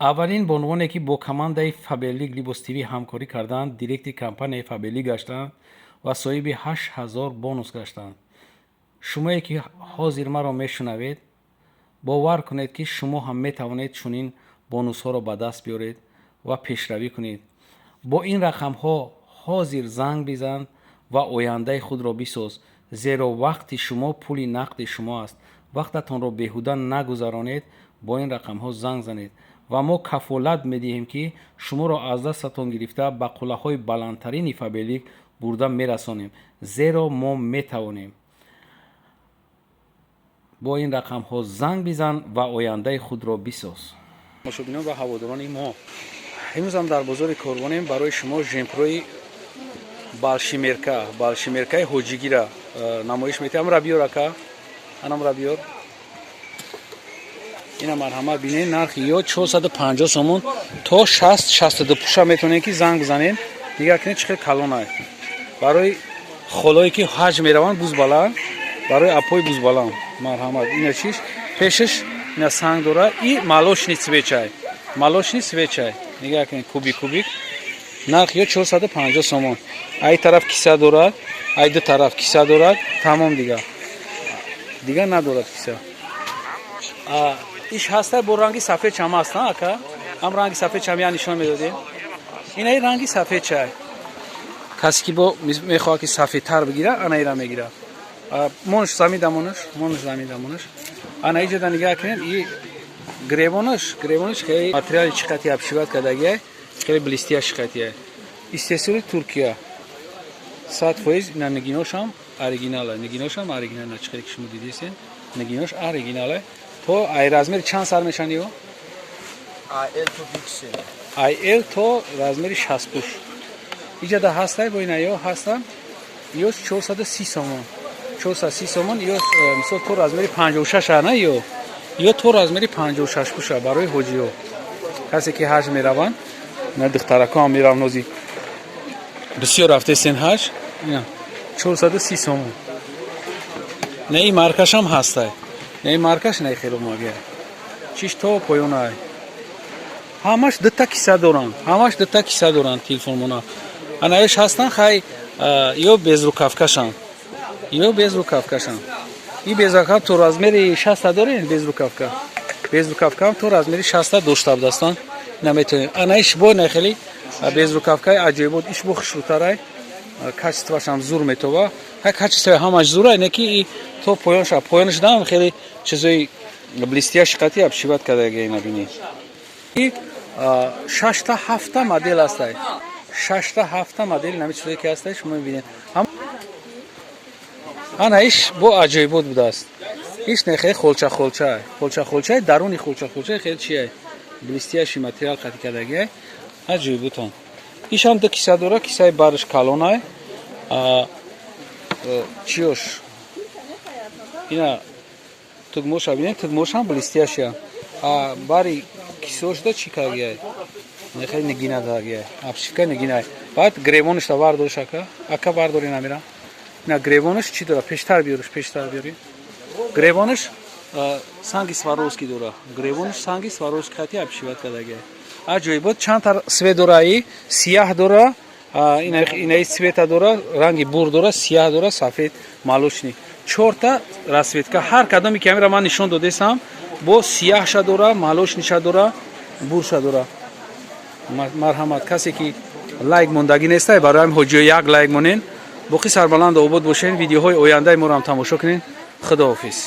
Аввалин бонувоне, ки бо командаи Фаберлик Либос ТВ ҳамкорӣ карданд, директори компанияи Фаберлик гаштанд ва соҳиби 8000 бонус гаштанд. Шумое, ки ҳозир маро мешунавед, бовар кунед, ки шумо ҳам метавонед чунин бонусҳоро ба даст биёред ва пешравӣ кунед. Бо ин рақамҳо ҳозир занг бизан ва ояндаи худро бисоз, зеро вақти шумо пули нақди шумо аст. Вақтатонро беҳуда нагузаронед. Бо ин рақамҳо занг занед ва мо кафолат медиҳем, ки шуморо аз дастатон гирифта, ба қуллаҳои баландтарини Фаберлик бурда мерасонем, зеро мо метавонем. Бо ин рақамҳо занг бизан ва ояндаи худро бисоз. Тамошобинон ва ҳаводорони мо, имрӯзам дар бозори Корвонем. Барои шумо жемпрои балшимерка, балшимеркаи ҳоҷигира намоиш метиҳам. Амра биёр, ака, анамра биёр. Ина, марҳамат, бинед, нархи ё 450 сомон то 60, 62 пуша. Метавонед, ки занг бизанед. Нигар кунед, чӣ хел калонай. Барои холое, ки ҳаҷ мераванд, бузбаланд, барои апои бузбаланд, марҳамат. Ина чиш пешаш, ина санг дора. И молочный цвет чай, молочный цвет чай. Нигар кунед, кубик кубик. Нарх ё 450 сомон. Ай тараф киса дорад, ай ду тараф киса дорад, тамом. Дига надорад киса. Иш ҳаста бо ранги сафед чам аст, на, ака? Ҳам ранги сафед чам я нишон медодем. Инаи ранги сафед чай. Касе, ки бо мехоҳад, ки сафедтар бигира, ана ира мегира. Монш замин дамонаш, монш замин дамонаш. Ана иҷода нигаҳ кунед, и гребонаш, гребонаш хеле материали чӣ қати обшивать кардагиай, хеле блестящий қатиай. Истеҳсоли Туркия, 100%. Ина нигиношам оригинала, нигиношам оригинал. На, чӣ хеле ки шумо дидисен, нигинош оригинала. То ай размери чанд сар мешанд ё? L то XL. Ай L то размери 60 пуш. Иҷада ҳастай бо ина ё ҳастан, ё 430 сомон, 430 сомон. Ё мисол то размери 56 а, на, ё то размери 56 пуша. Барои ҳоҷиё, касе, ки ҳаҷ мераванд, на, духтарако ҳам мераванд, нози бисёр рафтесен ҳаҷ. Ина 430 сомон. На, ин маркашам ҳастай, на, ин маркаш на, хело магия чиш то поёнай. Ҳамаш дута киса доранд, ҳамаш дута киса доранд. Телефонмона анаиш ҳастан. Хай, ё безрукавкашанд, ё безрукавкашанд. И безрукав то размери 60 дорем. Безрукавка, безрукавкаам то размери 60 дошта будастанд. Наметонем. Анаиш бо на, хеле безрукавкаи аҷоибот. Иш бо хушрӯтарай, качествоашам зур метова. Ҳай, качествои ҳамаш зурай, не ки и то поёнша, поёнаш дам хеле чизои блестящий қати обшивать кардага. Ина бинед, и шашта, ҳафта модел ҳастай, шашта, ҳафта модел. Нами чизое ки ҳастай, шумо мебинед. Ана иш бо аҷоибот будааст. Иш не, хеле холча холча, холча холчаи, даруни холча холчаи, хеле чиай, блестящий материал қати кардагиай, аҷоиботон. Ишам ду киса дора, кисаи барш калонай. Чиёш ина тугмоша бинед, тугмошам блестящая. Бари кисошда чӣ кардагиай? Хеле нигина дагиай, обшивка нигинай. Баъд гребонашда вардориш, ака, ака, вардори намира. На, гребонаш чӣ дора? Пештар биёриш, пештар биёри. Гребонаш санги Сваровски дора, гребонаш санги Сваровски хати обшивать кардагиай, аҷоибот. Чанд тар цвет дора? И сияҳ дора, инаи цвета дора, ранги бур дора, сияҳ дора, сафед, молочный, чорта расцветка. Ҳар кадоме ки амира ман нишон додесам, бо сияҳша дора, молочныйша дора, бурша дора. Марҳамат, касе, ки лайк мондагӣ нестай, барои ҳамин ҳоҷиё як лайк монен. Боқӣ сарбаланду обод бошен. Видеоҳои ояндаи моро ҳам тамошо кунед. Худоҳофиз.